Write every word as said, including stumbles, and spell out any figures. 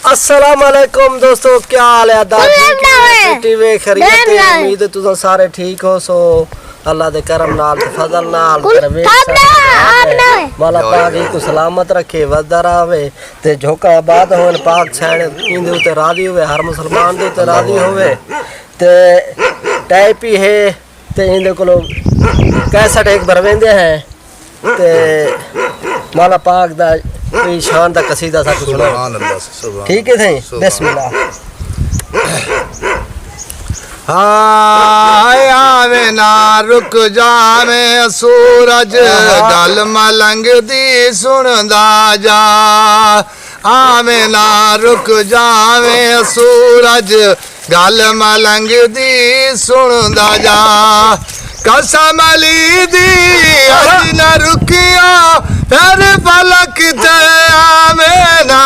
السلام علیکم دوستو، کیا حال ہے؟ ادا ٹھیک ہے؟ ٹی وی خیریت ہے؟ امید ہے تساں سارے ٹھیک ہو سو۔ اللہ دے کرم نال تے فضل نال، درویش صاحب، مولا پاک ہی کو سلامت رکھے، وسدا رہے تے جھوکا آباد ہون، پاک سین ایندے اتے راضی ہوئے، ہر مسلمان دے اتے راضی ہوئے۔ تے ٹائپ ہی ہے، تے ایندے کولوں کیسٹ ایک بھرویندے ہیں، تے مولا پاک دا کوئی شان دا قصیدہ ساکوں سناؤ۔ سبحان اللہ، سبحان ٹھیک ہے سائیں، اللہ۔ بسم اللہ۔ ہائے آویں نہ رک جاویں سورج، گل ملنگ دی سندا جا۔ آویں نہ رک جاویں سورج، گل ملنگ دی سندا جا۔ قسم علی دی اج نہ رکیا، پھر فلک تے آویں نہ۔